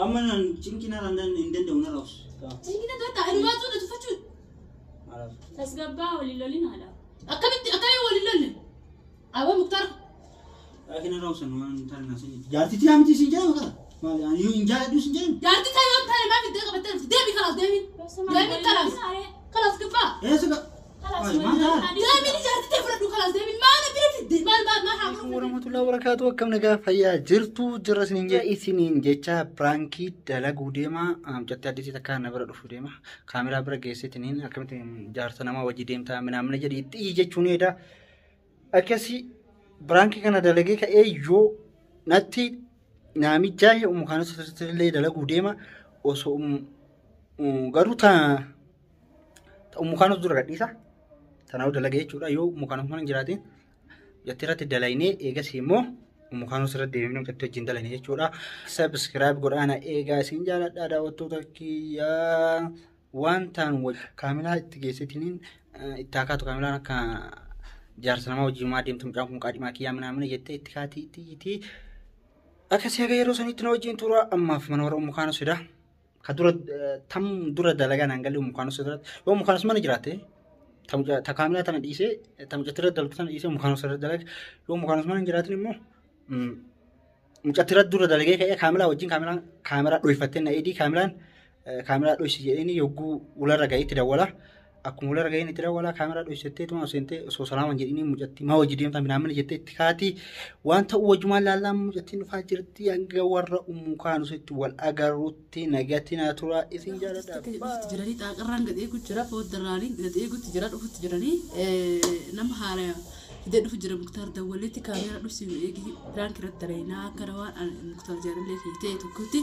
Amma nan cinqina hin danda'u narra os. Cinqina ta'e inumaa tuudha tuffachuu. Tasgabbaa waliin lolin haadha. Akkamitti akkamii waliin lolle? Awwa Muktaar. Laakiin irra obsan waan taane naasin. Jaartitti haa miti siin jedhama kana. Maali ani hin jaalladhu siin jedhama. Jaartii ta'e yoo taane maaf iddoo qabattee dhufte? Deemi kalaas deemi. Deemi kalaas. Kalaas kibbaa. Eessa ka? Deemi jaartii ta'e fudhadhu kalaas deemi. Maal bira fidde? Maal maal maal haa Alaikum warahmatullahi wabarakatuh. Akkam nagaa fayyaa jirtu jirra isiniin jedha. Isiniin jecha piraankii dalaguu deema. Mucattii addisii takka na bira dhufu deema. Kaameraa bira geessitiniin akkamitti jaarsa namaa wajji deemtaa minaamina jedhi itti iyyi jechuun eeda. Akkasii piraankii kana dalagee ka'ee yoo natti naamichaa mukaan illee dalaguu deema. Osoo garuu mukaan dura gadhiisa. Tanaaf dalagee jechuudha yoo mukaan mana hin jiraatin. Mucattii irratti dalagnee eegas immoo mukaan irratti deemnee mucattii wajjin dalagne jechuudha. Subscribe godhaana eegaa isin jaaladha daawwattoota kiyyaa. Waan ta'an kaameraa itti geessitiniin itti haa kaatu kaameraan akka jaarsa namaa wajjin maa deemtu mucaan kun qaadhimaa kiyyaa minaamina jettee itti kaatii itti itti. Akkasii haga yeroo sanitti na wajjin tura ammaaf mana warra mukaan sida. Ka dura tam dura dalagaa naan galee mukaan sida. Yoo mukaan mana jiraatte ta kaameraa tana dhiisee ta mucattii irra dalagdu tana dhiisee mukaan irra dalaga. Yoo mukaan mana hin jiraatin immoo mucattii irra dura dalagee ka'ee kaameraa wajjin kaameraan kaameraa dhoyfattee na eedii kaameraan kaameraa dhoysi jedhanii yogguu ularra ga'ee itti dawwala. Akkuma ularra ga'een itti dawwala kaameraa dhoysattee tuma seentee osoo salaaman jedhanii mucattii maa wajji deemtaa minaamina jettee itti kaati. Waan ta'u wajjumaan laallaa mucattiin dhufaa jirti hanga warra mukaan itti wal agarrutti nagatti naa tura isin jaaladha. Dhufutti jiranii xaaqarraan gad eeguutti jira fooddarraanii gad eeguutti jira dhufutti jiranii nama haara fidee dhufu jira Muktaar dawwaleetti kaameraa dhufsi eegi piraank irratti dalagnaa akka waan Muktaar jaalallee kee ta'e tokkotti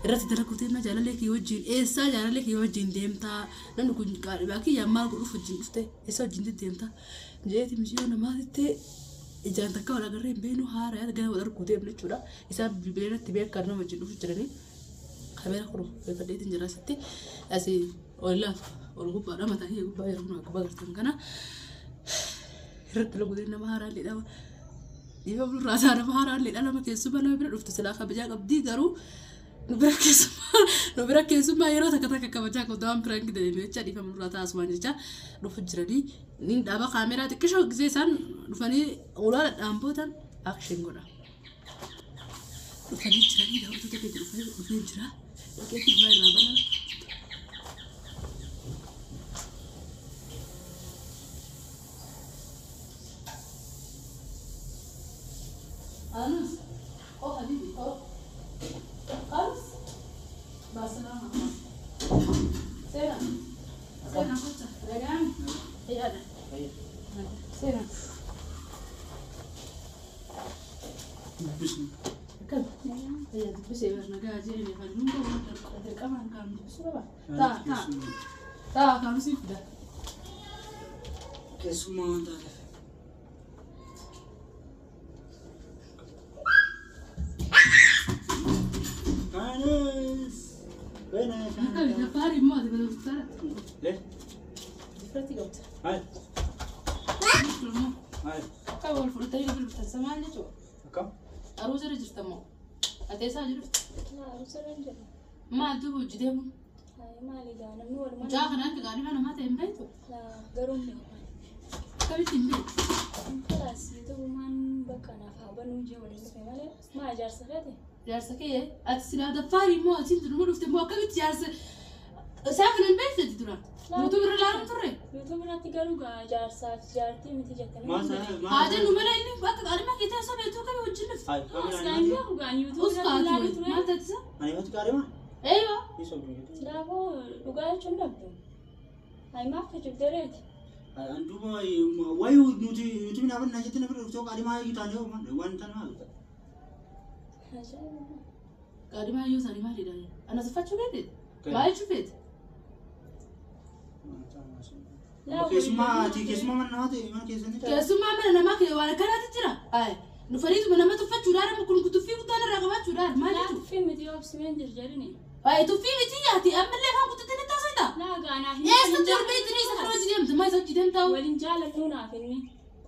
irratti dalaguu deemna jaalallee kee wajjin eessaa jaalallee kee wajjin deemtaa namni kun qaadhimaa kiyyaa maal godhuuf wajjin dhufte eessa wajjin deddeemtaa jeeti misiyoo namaatitti ijaan takka wal agarree hin beeknu haara gara wal arguu deemna jechuudha isaan bilbila irratti beekan nama wajjin dhufu jiranii. Kamera kun beekadheetiin jira asitti asii ol lafa ol gubbaadha mataa kee gubbaa yeroo kun gubbaa gartan kana irratti lagudee nama haaraallee dhama dhiifa bulurraa isaa nama haaraallee dha nama keessummaa nama bira dhufte silaa kabajaa qabdii garuu nu bira keessummaa nu bira keessummaa yeroo takka takka kabajaa qabdu waan biraan gidee jecha dhiifa bulurraa taasumaan jecha dhufu jiranii ni dhaaba kaameraa xiqqishoo gisee isaan dhufanii ulaa dhadhaan action godha. Dhufanii jiranii daawwattoota keenya dhufanii dhufee jira. Dhaqeetti bulaa irraa banaa. Anus. Oh habibi. Oh. Anus. مع السلامة. سينا. سينا خدها. رجعان. هي أنا. سينا. Dubbisni. كم؟ هي تلبسي باش نقا جيني خلونا dirqama kan dubbisuu qaba. Taa taa taa kan siif fida. Keessummaa waan taateef. Anis. Buena. Akkami daffaari immoo ati mana muktaara. Le. Difratti qabda. Maal? Maal? Akka wal fudhatanii gadi dhuftan samaan jechuudha. Akkam? Aruusa irra jirta moo? Ati eessaa jirtu? Aruusa irra hin jiru. Maal duuba hojii deemu? Maali gaa namni walumaa. Mucaa kanaan akka gaarii namaa ta'e hin beektu? Garuu hin beeku. Akkamitti hin beektu? Kalaas yuutuubumaan bakka naaf haa banuu jee waliin dhufe malee maa ijaarsa feete? Jaarsa kee ati silaa daffaarii immoo atiin duruma dhufte immoo akkamitti jaarsa isaa kana hin beektu ati dura? YouTube irra ilaaluun turre? YouTube irratti garuu gaa jaarsaaf jaartii miti jettanii. Maal ta'a? Haa jennu malee inni akka qaadhimaa kee ta'e osoo beektuu akkamii wajjin dhufte? Silaa hin beeku gaa YouTube irratti ilaaluu Uskaati ture. maal taate isa? Ani mati qaadhima? Eeywa. Ni sobdu. Silaafuu dhugaa jechuun dhabdu. Hayi maaf kijibdereeti? An duuba wayi nuti nuti na banna jettee na bira dhuftee qaadhimaa eegi taanee waan taane maal ta'a? Ajaa'iba. Qaadhimaa iyyuu isaanii maalidha? Ana tuffachuu feete? Maal jechuu feete? Keessummaa ati keessummaa mana namaa ta'e mana keessatti. Keessummaa mana namaa kee waan akkanaatu jira. Ayi dhufaniituma nama tuffachuudhaan kun tuffii guddaan irraa qabaachuudhaan maal jechuudha? Tuffii miti yoo obsimeen jirjerini. Ayi tuffii miti yaati ammallee afaan guuttattee ni taasifta. Laa gaanaa hin Eessa darbee jirii isa kana hojii deemta? Maa isa hojii deemtaa? Waliin jaalannuu naaf inni.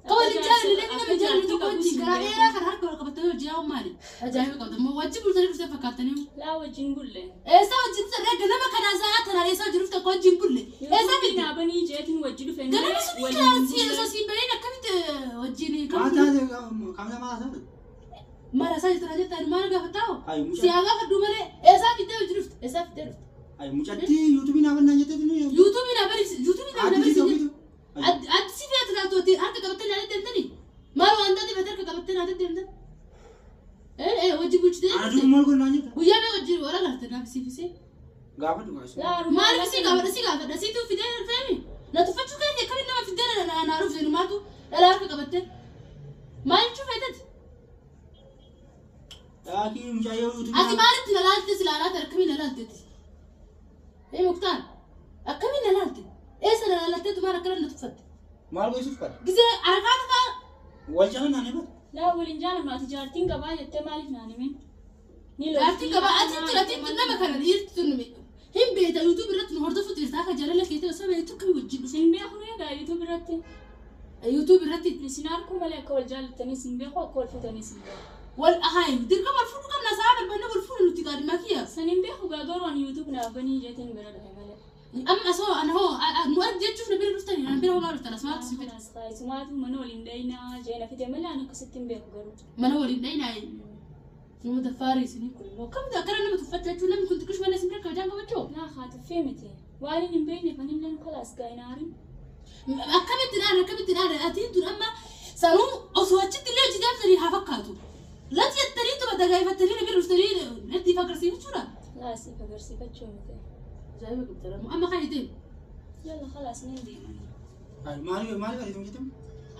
Ka waliin jaalanne namni nama jaalanne tokko wajjin garaa dheeraa kan harka wal qabatanii hojii yaa'u maali? Ajaa'iba qabda. Moo wajjin bultanii dhuftee fakkaatanii? Laa wajjin bulle. Eessa wajjin saree ganama kanaa sa'a tanaan eessa wajjin dhufte akka wajjin bulle? Eessa Yuutuubii fidde? naa banii jeetiin wajji dhufe Ganama malee sun waliin kanaan si bulle. osoo siin bahin akkamitti wajjin Maal kam taate kaamila maal taate? mara isaa jirtana jettaan maal gaafataa? Ayi Si mucaa haa gaafadhu malee eessaa fiddee wajjin dhufte? Eessaa fiddee dhufte? ayi mucatti yuutuubii naa bannaan jettee ni. Yuutuubii naa bari yuutuubii naa Addi bari. ta'uutu. Addi feetu laatooti harka qabattee naa deemtani? Maal waan taate feete harka qabattee naa deemtan? Ee wajji bulchitee Ana dhufte. duuba maal godhu naan jetta? Guyyaa mee wajjin wal agarte naaf siifisee? Gaafa dhugaa. Laa arumaa Maaliif si gaafadha si gaafadha siitu fidee dhufeemi? Na tuffachuu keeti akkamiin nama fidee naa dhufte numaatu dhala harka qabattee? Maal jechuu feetati? Yaakii mucayyoo yuutuubii. Ati maalitti na laalte si laalaate akkamiin na laalteeti? Ee Muktaar akkamiin na laalte? Eessa na laallatteetu maal akkana na tuffatte? Maal gochuuf qaba? Gisee harkaa takaa Wal jaalannaan eebba. Laa waliin jaalannu ati jaartiin qabaa jettee maaliif naan himin? Ni Jaartiin qabaa ati tun ati tun nama kana dhiirti tun hin beekta yuutuub irratti nu hordofuutu jirta akka jaalala keetii osoo beektu akkamii wajjin dhufe? Sin beeku egaa yuutuub irratti. Yuutuub irratti Isin arguu malee akka wal jaallattanii sin beeku akka wal fuutanii sin beeku. wal ahaay dirqama wal fuudhuu qabna sa'a barbaanne wal fuudhu nuti qaadimaa kiyya. San hin beeku gaa garuu ani yuutuub naaf banii jeetiin bira dhufe malee. Amma asoo ana hoo nu argi jechuuf na bira dhuftani na bira homaa dhuftan asumaatti si fide. Kanaas taa'isumaatu mana waliin dhayinaa jeena fide malee ani akkasitti hin beeku garuu. Mana waliin dhayinaa nama daffaarii isinii kun immoo akkamitti akkana nama tuffachaa jechuun namni kun xiqqishu malee isin bira kabajaan qabachuu? Naa haa tuffee miti. Waan hin beekne fanilleen kalaas gaa'inaarin. Akkamitti dhaana akkamitti dhaana atiin tun amma sanuu osoo achitti illee hojii deemtanii haa fakkaatu. Lati jettanii tuma dagaafattanii na bira dhuftanii natti agarsiifachuudha. Laa siif agarsiifachuu miti. Ajaa'iba qabdara amma kan deemu. Yalla kalaas nan deeman. Ayi maal maal godhu jettee?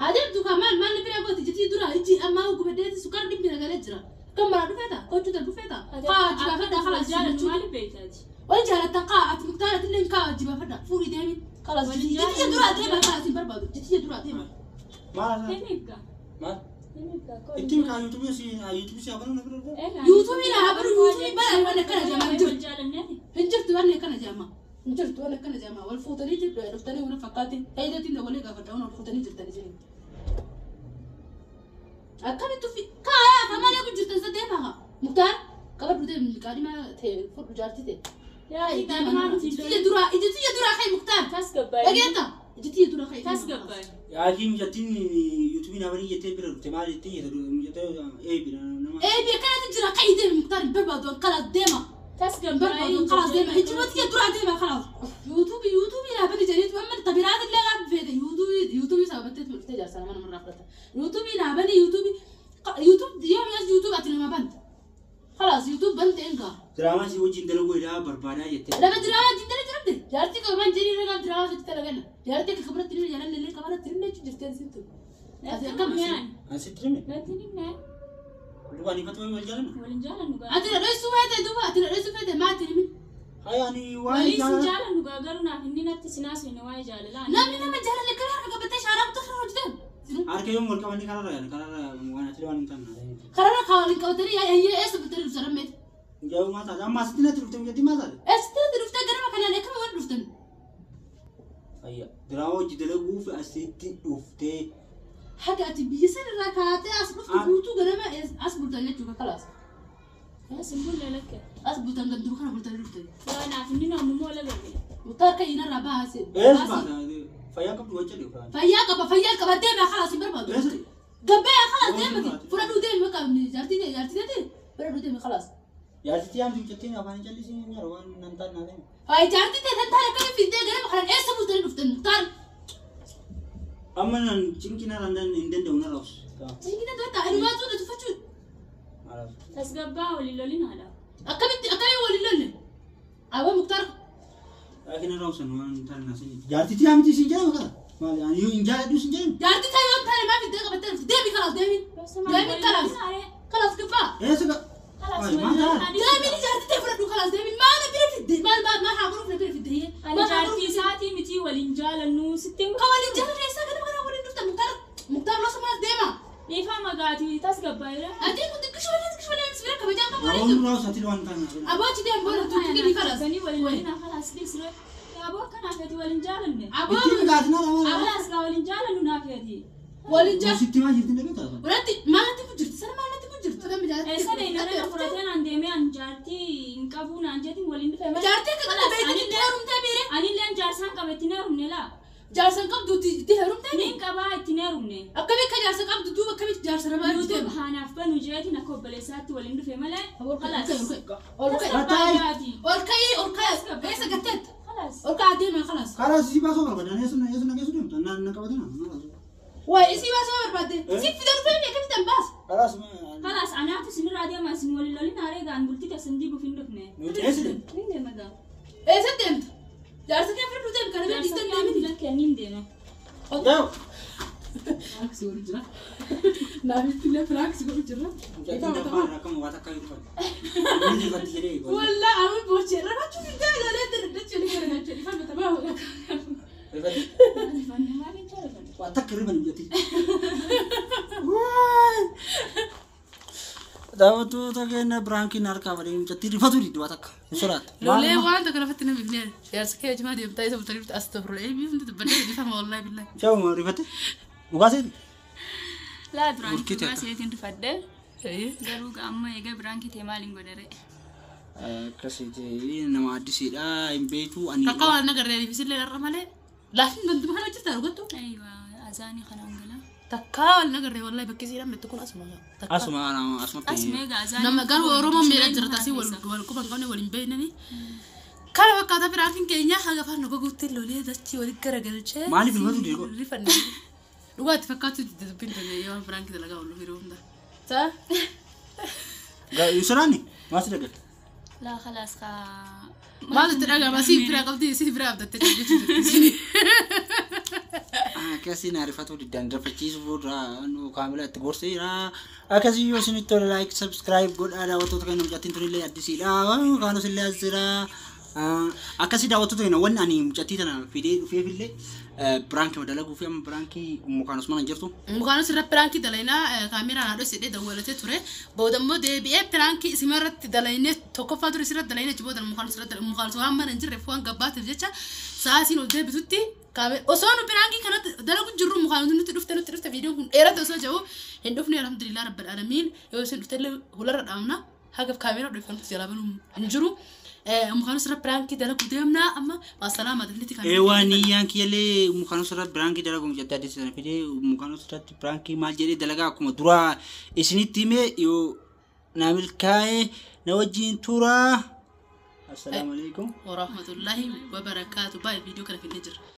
Haa deemtu kaa maal maal na bira gooti jetii dura ijji ammaa gubaddeetti sukkaara dhibbi na galee jira. Kan maraa dhufeeta kochuu darbu feeta. Kaa jibaafadha kalaas jaalannu maaliif beektaati? Wal jaalatan kaa ati muktaara illee kaa jibaafadha fuudhii deemi. Kalaas jetii dura deema kalaas hin barbaadu jetii dura deema. Maal taate? Himi ibgaa. Maal? Himi ibgaa akka waliin Ittiin kaa yuutuubii si yuutuubii si habanuu na bira dhufe? Yuutuubii naa habanuu, yuutuubii bara waan akkana jedhamaa jiru. Wal jaalanneeti. Hin jirtu waan akkana jedhama. Hin jirtu waan akkana jedhama. Wal fuutanii jirtu dhuftanii wal fakkaatti. Haydatiin walii gaafadha wal fuutanii jirtanii jiru. Akkamitti uffi kaayaa kan malee kun jirtan isa deemaa haa. Muktaar qabadhu deemi qaadhima ta'e fudhu jaartii ta'e. Yaa qaadhimaa miti Ijji duraa ijji tiyya duraa kai Muktaar. Tasgabbaa'e. Dhageetta ijji tiyya duraa kai. Tasgabbaa'e. Yaakii mucattiin yuutuubii naa banii jettee bira dhufte maal jettee jette mucattee eebi nama. Eebi akkanatti jira kai deemi Muktaar hin barbaadu kalaas deema. Tasgabbaa'e. Barbaadu kalaas deema ijji tiyya duraa deema kalaas. Yuutuubii yuutuubii naa bani jedheetu amma tabiraati illee gaafa feete yuutuubii yuutuubii sababattee dhuftee jaarsa nama namarraa fudhata. Yuutuubii naa bani yuutuubii yuutuub yoo mi'as yuutuub ati nama banta. Kalaas yuutuub bante engaa. Diraamaa si wajjin dalaguu jedhaa barbaadaa jettee. Nama diraamaa wajjin dala jiramte jaartii qaban jedhii irra diraamaa sitti dalaganna jaartii akka kabaratti illee jaalalli illee kabaratti illee jechuun jirteen sintu. Ati akkam Natti Asitti hime. Natti himne. Duuba ani fatuma wal jaalanna. Waliin jaalannu gaa. Ati na dhoysuu feete duuba ati na dhoysuu feete maatti himin. Hayi ani waa'ee Waliin si jaalala. jaalannu gaa garuu naaf inni natti sinaas inni waa'ee jaalalaa. Namni nama jaalala kana harka qabatee shaaraa kutaa kana hojjetan. Harka yoom wal qabanii kararra yaala kararra waan ati waan hin taane. Kararra kaawwaliin qabatanii hayyee eessa bitanii dhuftan ammeeti. Mucayyoo maal taate amma asitti natti dhufte mucattiin maal taate? Eessatti dhuftee ganama kanaan akkama wal dhuftan. Ayya diraamaa hojii dalaguuf asitti dhuftee. Haga ati biyya sana irraa kaatee as dhuftu guutuu ganama as bultan jechuudha kalaas. As hin bulle lakke. As bultan ganduma kana bultanii dhuftan. Waa naaf inni namummoo lagarre. Muktaar kan inarraa baase. Eessa baata fayyaa qabdu wajja dhufa. Fayyaa qaba fayyaa qaba deema kalaas hin barbaadu. Eessa? Gabbee kalaas deemati fudhadhuu deemi bakka jaartii ta'e jaartii ta'e fudhadhuu deemi kalaas. Jaartitti yaamtu mucattiin afaan hin callisiin hin jiru waan nan taane naa ta'e. Hayi jaartii ta'e tan taane akkami fiddee ganama kanaan eessa bultanii dhuftan Muktaar. Amma nan cinqina hin danda'u na raabsu. Cinqina tuwetta inumaa tuudha tuffachuun. Tasgabbaa waliin lolin haadha. Akkamitti akkamii waliin lolle? Awwa Muktaar Laakiin raabsan waan hin taane naa ta'e. Jaartitti yaamti siin jedhama kana. Maali ani hin jaaladhu siin jedhama. Jaartii ta'e yoo taane maaf fiddee qabattee dhufte deemi kalaas deemi. Deemi kalaas. Kalaas gabbaa. Eessa ka? Kalaas Maali waliin maal taate? lolin Deemi jaartii ta'e fudhadhu kalaas deemi maal bira fidde maal maal maal haa godhuuf na bira fidde hiyyee. Ani jaartii isaatii miti waliin jaalannu sitti himu. Ka waliin jaalanne eessaa ganama kana waliin dhuftan Muktaar Muktaar losa maal deema. Dhiifaa magaatii tasgabbaa'eera. Ati kun xiqqishu malee xiqqishu malee bira kabajaan qabu waliin Namoonni raabsa ati waan taane naa ta'e. Aboo achi deemu booda tuuti ni kalas. Ganii waliin lolin kalaas dhiisre. Aboo akkanaaf ati waliin jaalanne. Aboo Ittiin gaatina lama. Kalaas gaa waliin jaalannu naaf ati. Waliin jaa. Sitti maa jirti dhageetaa? Walaatti maalatti ku jirti? Sana maalatti ku jirti? Nama jaartii. Eessa deemnee fudhatee naan deemee an jaartii hin qabu naan jeetiin waliin dhufe malee. Jaartii akka qabdu beektu itti heerumtee miire. Anillee jaarsaan qaba ittiin heerumne laa. Jaarsan qabdu itti heerumtee Niin qabaa ittiin heerumne. Akkamii akka jaarsa qabdu duuba akkamitti jaarsa namaa itti YouTube deema? haanaaf banu jeetiin akka obboleessaatti waliin dhufe malee. Ol ka'ii ol ka'ii ol ka'ii eessa gatteetta? Khalaas. Ol ka'aa deemaa khalaas. Karaa si baasoo barbaadan eessa geessu deemta? Na qabatina. Waay isii baasoo barbaadde si fidee dhufee akkamitti an baasa? Karaas Khalaas anaatu isinirraa deema isin waliin lolin haree gaan bultii teessan diiguuf hin dhufne. Nuti eessa deemta? Niin deema gaa. Eessa deemta? Jaarsa kee fiduu deemu kana bee dhiistan deemini. Lakki niin deema. Yaa. Firaaksi godhu jira. Naafitti illee firaaksi godhu jira. Mucattiin dafaan akkam waan takka hin dhufanne. Inni rifatti jedhee. Wallaa amma bochee rafachuu hin ilaalee dachee ni gara galchee ifaan tamaa hola. Rifatti. Rifanne maal jecha rifanne? Waan takka rifan mucattiin. Daawwattoota keenya biraankiin harkaa badee mucattiin rifatu diddi waan takka. Hin sodaattu. Lolee waan takka lafatti nama ifnee jaarsa kee jimaa deemtaa isa butanii as tafru eebii hundi dubbannee ifama wallaahi billahi. Shawuma rifatte? Dhugaa seeti? Laa duraan Burkite dhugaa akka. seetiin rifadhe. Garuu amma egaa biraan kitee maaliin godhere? Akkasiiti nama addisiidha hin beektu ani. Takka waan nagarree isillee dharra malee laafin ganduma kana hojjetaa dhugattu. Aywa azaanii kanaan gala. Takka waan nagarree wallaahi bakki isiidhaan mettu kun asuma. Asuma asumatti. Asuma egaa azaanii. Nama garuu Oromoon miidhaa jira taasii wal quban qabne waliin beeknani. Kana fakkaata biraankiin keenya haga afaan nu goguutti lolee dachii walitti garagalchee. Maaliif rifatu diigo? Rifanne. Dhugaatti fakkaatu dubbiin tanya yoo biraankii dalagaa oolu yeroo hunda. Saa? Hin sodaanne? Maal si dhagatte? Laa khalaas kaa. Maaltu itti dhagahama? Sii biraa qabdi, sii biraa abdattee jechuudha. Akkasii na rifatu diddaan rifachiisu booda kaamilaa itti gorseera. Akkasii yoo isinitti tole like subscribe godhaa daawwattoota keenya mucattiin tunillee addisiidha. Kaanos illee as jira. Akkasii daawwattoota keenya wanni ani mucattii tana fidee dhufeefillee biraankii dalaguu fi amma biraankii mukaanos mana hin jirtu. Mukaanos irra piraankii dalaynaa kaameraan haadha sidhee dawwalatee ture. Booda immoo deebi'ee piraankii isima irratti dalaynee tokkoffaa ture isirratti dalaynee achi booda mukaanos irratti mukaanos waan mana hin jirreef waan gabbaatiif jecha sa'aatiin ol deebisutti osoo nu piraankii kanatti dalagu jirru mukaanos nutti dhufte viidiyoon kun dheerate osoo jiru hin dhufne alhamdulillah rabbil aalamiin yoo isin dhufte illee hularra dhaabna haga kaameraa dhufe jalaa banuu hin jiru. Mukaanos irra piraankii dalagu deemnaa amma maasalaama dafniti kan. Eewwan niyyaan kiyyallee mukaanos irratti biraankii dalagu mucattii addisii sana fidee mukaanos irratti biraankii maal jedhee dalagaa akkuma duraa isinitti hime yoo na milkaa'e na wajjin turaa. Assalaamu alaikum. Warahmatullahi wabarakaatu. Baay'ee viidiyoo kana fidnee jira.